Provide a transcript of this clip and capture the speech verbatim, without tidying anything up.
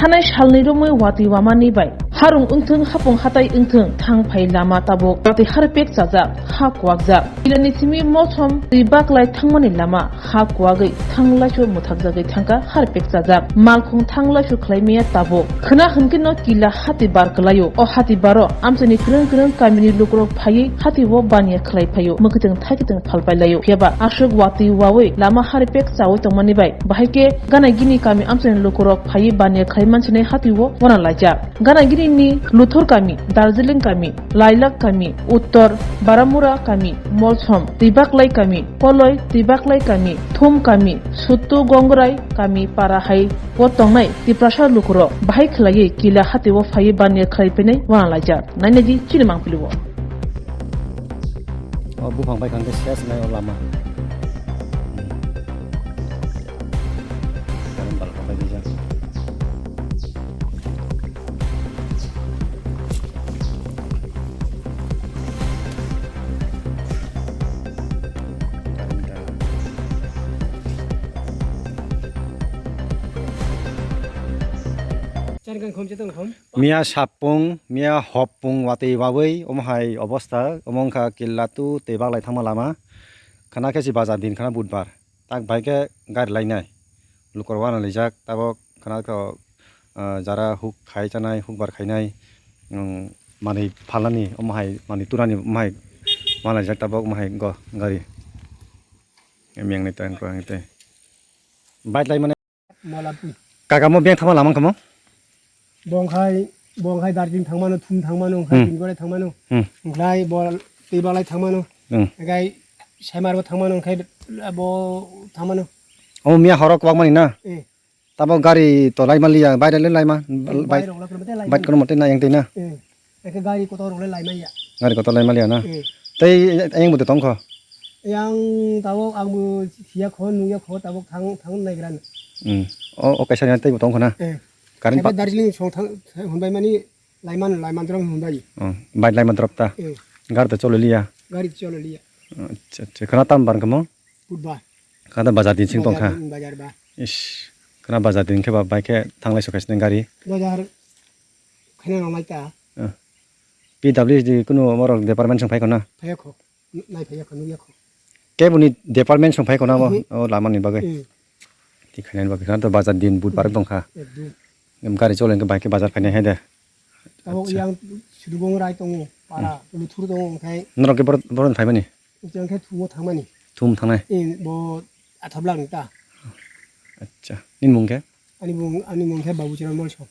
Thanai salni romwi watwi wamani bai harung wngthwng, hapung hatai wngthwng, thang phai lama tabuk watwi harpek chajak, ha kuwakjak. Kilani simi Molsom twi baklai thangmani lama ha kuwagwi thanglaisu mwthakjagwi thangkha, harpek chajak, malkhung thanglaisu khlaimaya tabuk. Khwna hwnkhe no kila hati bar kwlaio. O hati baro amchaini kwrwng kwrwng kamini lukurok phaiwi hati o baniya khlai phaio, mwkhwtwng thaikitwng phalpai laio. Phiyaba aswk watwi wawi lama harpek chawi tongmani bai bahai khe gana gini kami amchaini lukurok phaiwi baniya khlai mansinai hati o wana laijak. Gana gini ni Luthor kami, Darjeeling kami, Lailak kami, Uttor Baramura kami, Molsom, Twibaklai kami, Koloi, Twibaklai kami, Thum kami, Suttu Gongrai kami para hai o tongnai Tiprasa lukurok bahai khlaiwi kila hati o phaiwi baniya khlai phainai wana laijak. Nainai di chini mangpili o. O buphang bai khang khe ses nai o lama. Karon balkho bai bijak. Miya sapung, miya hopung watwi wawi, omo hai obostha, omo wngkha killa tu tei baklai thangma lama. Khana khe si bazar din khana budbar. Tak bai khe gari lainai. Lukurok wana lijak, tabok khana khe, ah, jara huk khai chanai, huk bar khainai, um, manwi phalnani, omo hai manwi turani, omo hai wana lijak, tabok omo hai go gari. Em yang nai tang ko ang te. Bike lai mane. Mola pui. Kaka mo beng thama lamang kamo? Bongkhai, bongkhai Darjeeling thangmano, Thum thangmano, wngkhai Hmm. Bingore thangmano. Hmm. Wngkhai bo Teibalai thangmano. Hmm. Wngkhai Saimarbo thangmano, wngkhai bo thangmano. O miya horok kwak mani na? Eh. Tabo gari to lai maliya, bai lai lai ma, Eh, bai, bai rok lai mate lai bai mani. Kono mate na yang tei na? Eh. Eke gari kotor rok le lai maya. Gari kotor lai maliya na? Eh. Tei ayang bo tongkho? Yang tabo ang bo siya kho, nungya kho, tabo thang, thang nai gran. Hmm. O, o kaisa ni tei bo tongkho na? Eh. Current Ebe pa- Darjeeling song thang, thang hwnbai mani laiman, laiman drop hwnbai. Oh, bai laiman drop ta? Eh. Gari to chole liya? Gari chole liya. Acha, acha. Khana tam bar kamo? Budbar. Khana bazar din sing tongkha? Bazar din, bazar ba. Ish. Khana bazar din khe ba bai khe thanglai sokha sini gari? Bazar khana nang lai ta. Ah. P W D kunu morok department song phai khona? Phai kho. Nai phai kho, nung ya kho. Keboni department song phai khona mo? Mhm. O lama ni bagwi. Mhm. Ti khainani bagwi khana to bazar din budbar Mhm. tongkha. Ekdom. Em gari chole hwnkhe bai khe bazar phainai hai de. Abo Acha. Yang Sudubong Rai tongo, para, Hmm. Luthur tongo, onkhe Norok khe bor-, boroni phaimani? Onkhe Thumo thangmani. Thum thangnai? Eh, bo Athablak ni ta. Acha. Nini mung khe? Ani mung, ani mung khe Babu Charan Molsom.